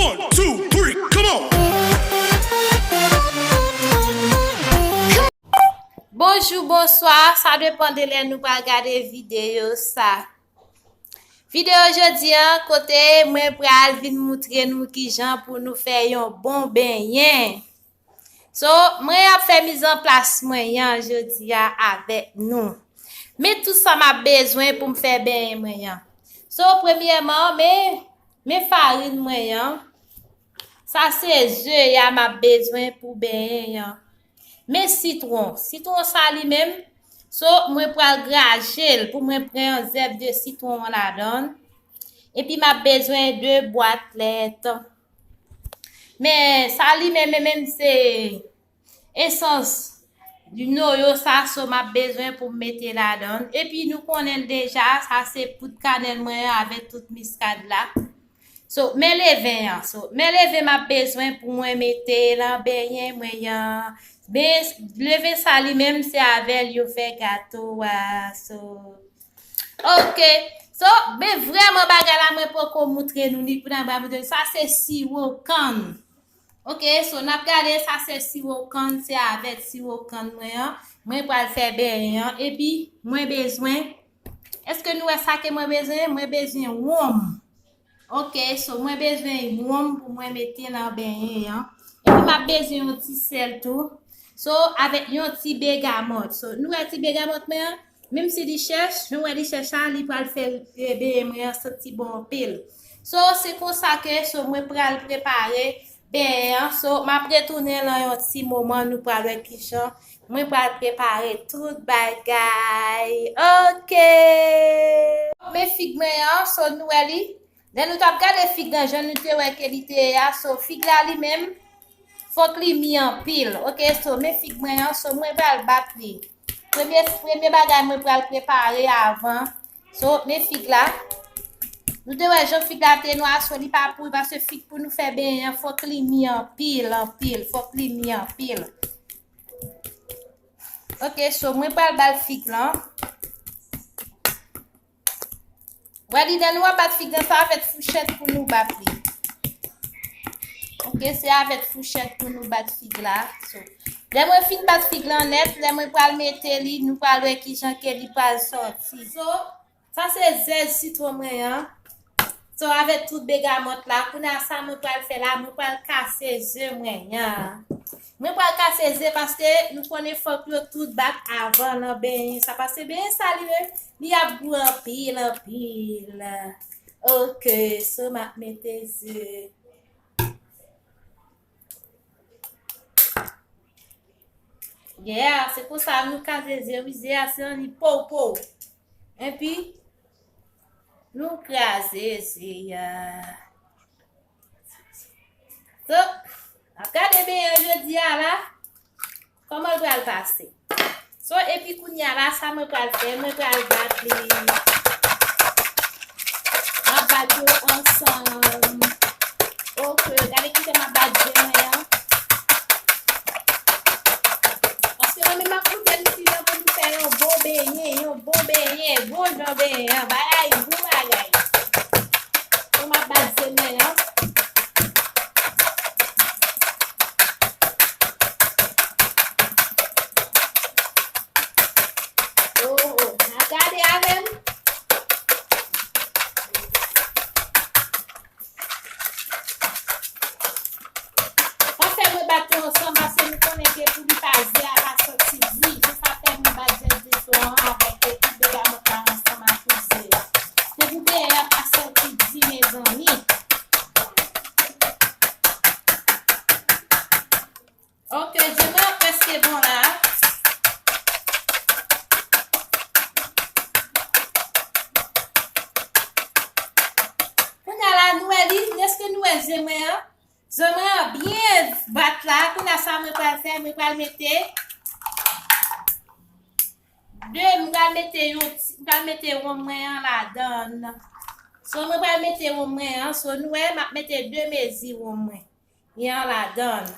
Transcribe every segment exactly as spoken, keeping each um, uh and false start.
One, two, three, come on! Bonjou, bonswa, sa depann de lè nou pral gade videyo sa. Videyo jodi a, kote mwen pral vin moutre nou kijan pou nou fè yon bon benyen. So, mwen ap fè mizanplas mwen an jodi a avèk nou. Men tout sa m ap bezwen pou m fè benyen mwen an. So, premyèman, men, men farin mwen an. Sa se ze a m ap bezwen pou benyen an. Men sitwon. Sitwon sa li menm, so, mwen pral graje l pou mwen pran yon zèb de sitwon an ladan l. Epi m ap bezwen de bwat lèt. Men sa li menm, menm, menm se esans noyo sa, so m ap bezwen pou m mete ladan l. Epi nou konnen l deja, sa se poud kanèl mwen an avèk tout miskad la. So, men leven an. So, men leven m ap bezwen pou mwen mete lan benyen mwen an. Men leven sa li menm se avè l yo fè gato a. So, ok. So, men vrèman bagay la mwen poko moutre nou li pou n ap moutre. Sa se siwo kann. Ok, so n ap gade sa se siwo kann, se avèk siwo kann mwen an. Mwen pral fè benyen an. Epi, mwen bezwen. Èske nou wè sa ke mwen bezwen? Mwen bezwen wonm. Ok, so mwen bezwen wonm pou mwen mete nan benyen an. Epi m ap bezwen yon ti sèl tou. So, avèk yon ti begamòt. So, nou wè ti begamòt mwen an? Menm si li chèch, nou wè li chèch la, li pral fè eh, benyen mwen an santi bon anpil. So, se konsa ke so mwen pral prepare benyen an. So, m ap retounen lan yon ti moman, nou pral wè kijan mwen pral prepare tout bagay. Ok! Men fig mwen an, so nou wè li. Lè nou t ap gade fig lan, jan nou te wè ke li te ye a, so fig la li menm, fòk li mi anpil. Ok, so men fig mwen an, so mwen pral bat li. Premye, premye bagay mwen pral prepare avan. So, men fig la. Nou te wè jan fig la te nwa, so li pa pouri, paske fig pou nou fè benyen an, fòk li mi anpil, anpil, fòk li mi anpil. Ok, so mwen pral bat fig lan. Wè li lè nou ap bat fig lan, se avèk fouchèt pou nou bat li. Ok, se avèk fouchèt pou nou bat fig la. So, lè mwen fin bat fig lan nèt, lè mwen pral mete li, nou pral wè kijan ke li pral sòti. So, sa se zèz sitwon mwen an. So, avèk tout begamòt la, kounye a sa mwen pral fè la, mwen pral kase ze mwen an. Mwen pral kase ze paske nou konnen fòk yo tout bat avan nan benyen sa. Paske benyen sa li menm, li ap gou anpil, anpil. Ok, so m ap mete ze. Yeah, se konsa nou kase ze, wi, ze a se annik pow pow. Epi, nou kraze ze a. So, n ap gade benyen jodi a la. Kòman l pral pase? So, epi kounye a la, sa mwen pral fè, mwen pral bat li. M ap bat yo ansanm. Ok, gade kijan m ap bat ze mwen an. Paske mwen menm m ap moute nou kijan pou nou fè yon bon benyen, yon bon benyen, bon jan benyen an. Bagay, bon bagay. Pou m ap bat ze mwen an. Oh, oh, n ap gade avè m. Sa fè mwen bat yo ansanm, paske nou konnen ke pou li pa ze a pa soti di. Se sa fè mwen bat ze de flan an avèk tout begamòt la ansanm ak tout ze a. Se pou benyen an pa soti di, mezanmi. Ok, ze mwen an prèske bon la. Kounye a la, nou wè li, èske nou wè ze mwen an? Ze mwen an byen bat la. Kounye a sa mwen pral fè, mwen pral mete de, mwen pral mete yon ti, mwen pral mete wonm mwen an ladan. So, mwen pral mete wonm mwen an. So, nou wè, m ap mete de mezi wonm mwen. Li an ladan.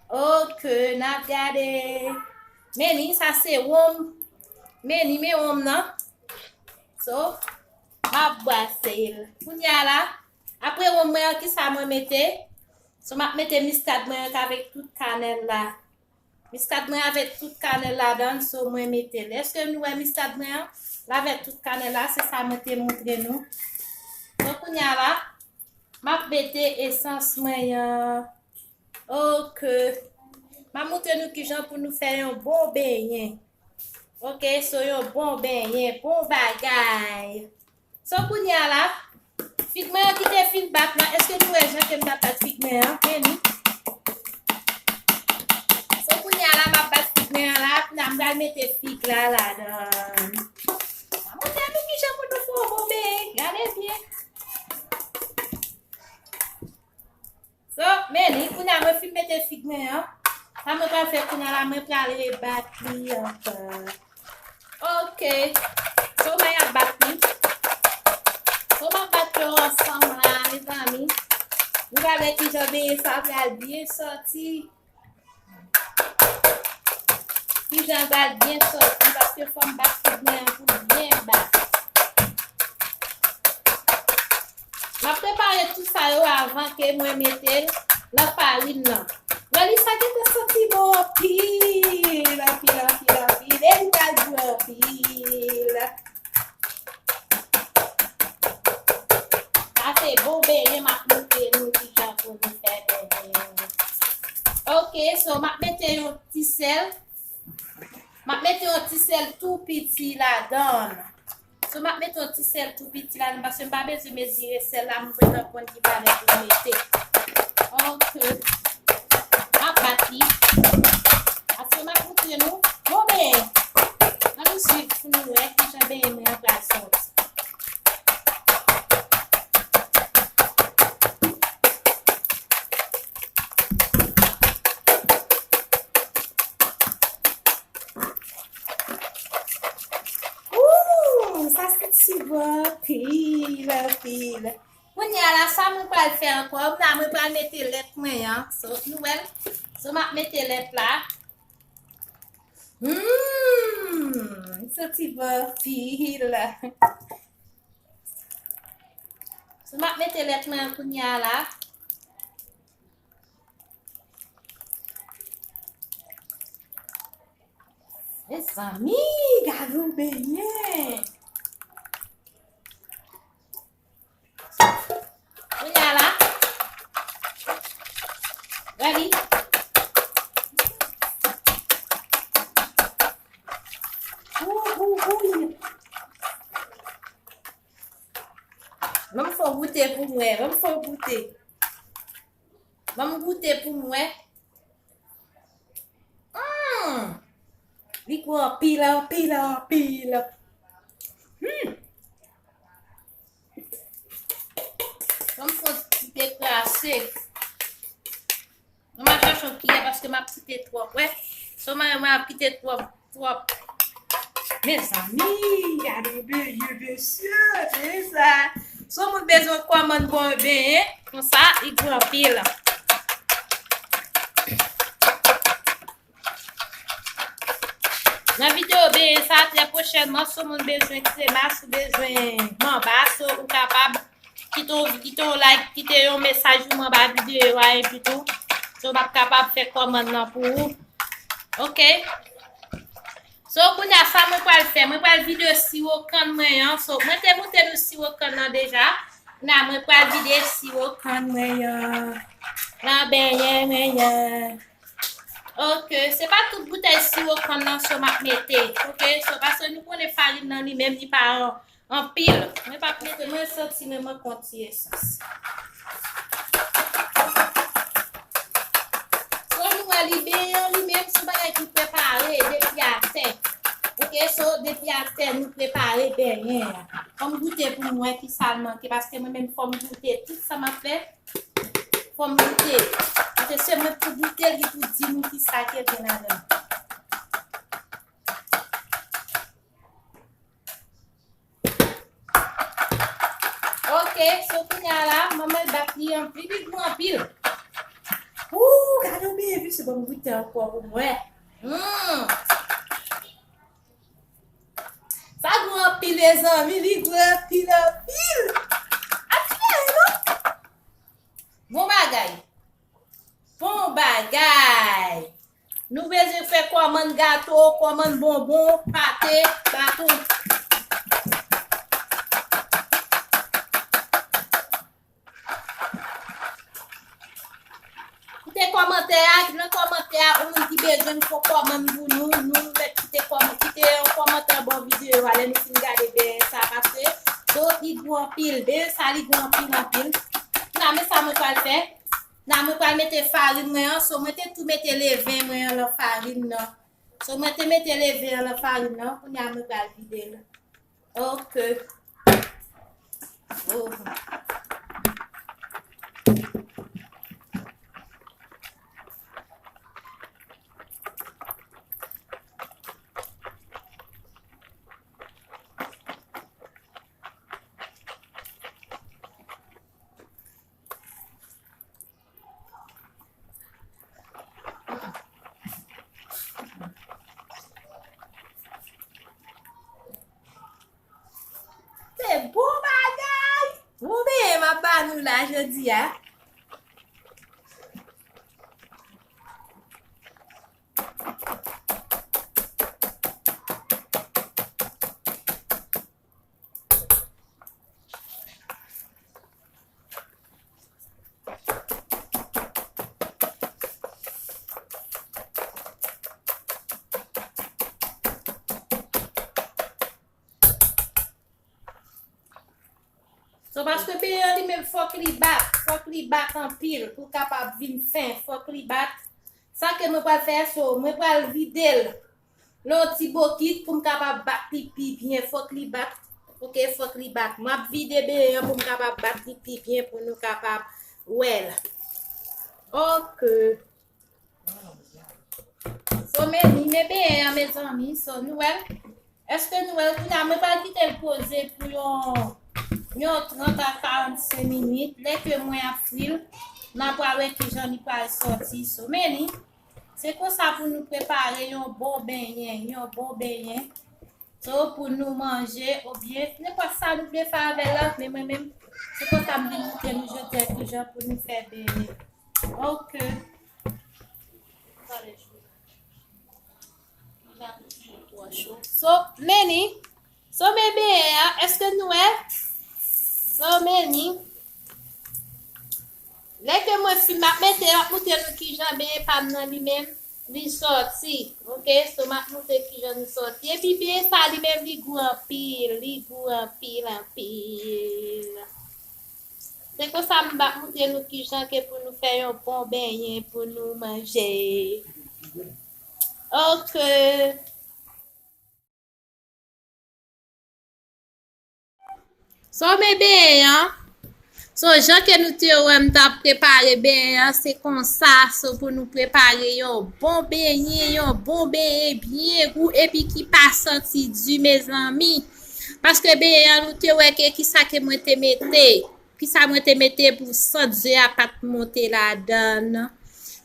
Ok, n ap gade. Men li, sa se wonm. Men li, men wonm nan. So, m ap bwase l. Kounye a la, Apre wonm mwen an, kisa mwen mete? So, m ap mete miskad mwen an avèk tout kanèl la. Miskad mwen avèk tout kanèl ladan l, so mwen mete l. Èske nou wè miskad mwen an? L avèk tout kanèl la, se sa mwen te montre nou. Donk, kounye a la, m ap mete esans mwen an. Ok. M ap montre nou kijan pou nou fè yon bon benyen. Ok, so yon bon benyen, bon bagay. So, kounye a la, fig mwen an ki te fin bat la, èske nou wè jan ke m t ap bat fig mwen an? Vini. So, kounye a la, m ap bat fig mwen an la, kounye a m pral mete fig la ladan. M ap montre nou kijan pou nou fè yon bon benyen. Gade byen. So, men li, kounye a mwen fin mete fig mwen an. Sa mwen pral fè kounye a la, mwen pral rebat li ankò. Ok. So, mwen ap bat li. So, m ap bat yo ansanm la, mezanmi. Nou pral wè kijan benyen sa pral byen sòti. Kijan l pral byen sòti, paske fò m bat fig mwen an pou l byen bat. M ap prepare tout sa yo avan ke mwen mete l nan farin nan. Wè li sa gentan santi bon anpil, anpil, anpil, anpil. E li pral gou anpil. Sa se bon benyen m ap montre nou kijan pou nou fè benyen. Ok, so m ap mete yon ti sèl. M ap mete yon ti sèl tou piti ladan l. So, m ap mete yon ti sèl tou piti ladan l, paske m pa bezwen mezire sèl la, m gentan konn ki valè pou m mete. Ok. M ap bat li. Apre, m ap montre nou. Bon, ben, ann nou swiv pou nou wè kijan benyen mwen an pral sòti. Ooh, sa santi bon anpil, anpil. Kounye a la, sa mwen pral fè ankò? Kounye a mwen pral mete lèt mwen an. So, nou wè l? So, m ap mete lèt la. Hmm, li santi bon anpil. So, m ap mete lèt mwen an kounye a la. Mezanmi, gade yon benyen. Kounye a la. Gade. Ou, ou, ou. Ban m fè w goute pou m wè. Ban m fè w goute. Ban m goute pou m wè. Hmm. Li gou anpil, anpil, anpil. Hmm. Ban m fè w ti dekrase. Mwen ap chache yon kiyè paske m ap kite twòp, wè. So, mwen, mwen ap kite twòp, twòp. Mezanmi, gade yon benyen, mesye, men sa. Si yon moun bezwen kòmann bon benyen, konsa, li gou anpil. Nan videyo benyen sa, trè pwochènman, si yon moun bezwen kremas, ou bezwen manba, so, ou kapab kite yon, kite yon like, kite yon mesaj pou mwen anba videyo a, epi tou, so m ap kapab fè kòmann nan pou ou. Ok? So, kounye a, sa mwen pral fè, mwen pral vide siwo kann mwen an. So, mwen te montre nou siwo kann nan deja. Kounye a, mwen pral vide siwo kann mwen an nan benyen mwen an. Ok, se pa tout boutèy siwo kann nan so m ap mete. Ok, so paske nou konnen farin nan li menm li pa anpil. Mwen p ap mete, mwen santi mwen manke yon ti esans. So nou wè li benyen li menm se yon bagay ki prepare depi atè. Ok, so depi atè nou prepare benyen an. Fò m goute pou m wè kisa l manke, paske mwen menm fò m goute tout sa m ap fè. Fò m goute. Paske se mwen pou goute l, ki pou di nou kisa ke gen ladan l. Ok, so kounye a la, manman l bat li anpil, li gou anpil. Ooh, gade w byen, wi, se bon, m goute ankò pou m wè. Hmm. Sa gou anpil, mezanmi, li gou anpil, anpil. Atire, non? bagay. Bon bagay. Nou bezwen fè kòmann gato, kòmann bonbon, pate, baton. Kite kòmantè a, nan kòmantè a, ou moun ki bezwen m fè kòmann pou nou, nou mèt kite kòm-, kite yon kòmantè anba videyo a, lè nou fin gade bèyè sa, paske so li gou anpil, bèyè sa li gou anpil, anpil. Kounya, men sa mwen pral fè. Kounya, mwen pral mete farin mwen an, so mwen te tou mete leven mwen an nan farin nan. So mwen te mete leven an nan farin nan, kounya mwen pral vide l. Ok. Oh. Se bon bagay! Bon bèyè m ap ba nou la jodi a. So, paske bèyè an li menm fòk li bat, fòk li bat anpil pou kapab vin fen, fòk li bat. Sa ke mwen pral fè, so, mwen pral vide l nan yon ti bokit pou m kapab bat li pi byen, fòk li bat, ok, fòk li bat. M ap vide bèyè an pou m kapab bat li pi byen pou nou kapab wè l. Ok. So, men, li men bèyè an, mezanmi. So, nou wè l. Èske nou wè l? Kounya, mwen pral kite l poze pou yon, yon trant a karannsenk minit. Lè ke mwen ap fri l, n a pral wè kijan li pral sòti. So, men li, se konsa pou nou prepare yon bon benyen, yon bon benyen. So, pou nou manje, oubyen nenpòt sa nou vle fè avè l la, men mwen menm, se konsa m vin montre nou jodi a kijan pou nou fè benyen. Ok. So, men li. So, men benyen an, èske nou wè? So, men li. Lè ke mwen fin, m ap mete, m ap montre nou kijan benyen pa m nan li menm, li sòti. Ok, so m ap montre kijan li sòti. Epi benyen sa li menm, li gou anpil, li gou anpil, anpil. Se konsa m ap montre nou kijan ke pou nou fè yon bon benyen pou nou manje. Ok. So, men benyen an. So, jan ke nou te wè m t ap prepare benyen an, se konsa. So, pou nou prepare yon bon benyen, yon bon benyen byen gou, epi ki pa santi di, mezanmi. Paske benyen an, nou te wè ke kisa ke mwen te mete. Kisa mwen te mete pou sant ze a pa t monte ladan l.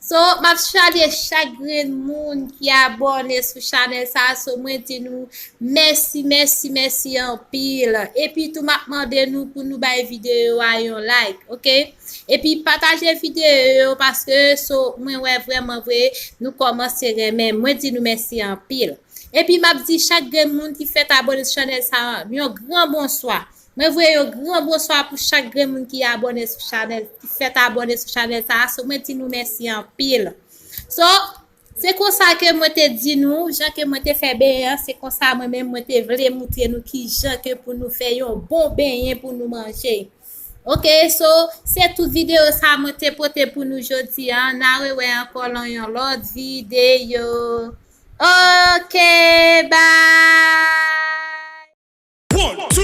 So, m ap salye chak grenn moun ki abòne sou chanèl sa a. So, mwen di nou mèsi, mèsi, mèsi anpil. Epi tou, m ap mande nou pou nou bay videyo a yon like, ok? Epi pataje videyo yo paske, so, mwen wè vrèman vre, nou kòmanse renmen. Mwen di nou mèsi anpil. Epi m ap di chak grenn moun ki fèk abòne sou chanèl sa a, yon gran bonswa. Mwen voye yon gran bonswa pou chak grenn moun ki abòne sou chanèl, ki fèk abòne sou chanèl sa a. So, mwen di nou mèsi anpil. So, se konsa ke mwen te di nou, jan ke mwen te fè benyen an, se konsa mwen menm mwen te vle montre nou kijan ke pou nou fè yon bon benyen pou nou manje. Ok, so, se tout videyo sa mwen te pote pou nou jodi a. N a rewè ankò nan yon lòt videyo. Ok, bye! One, two.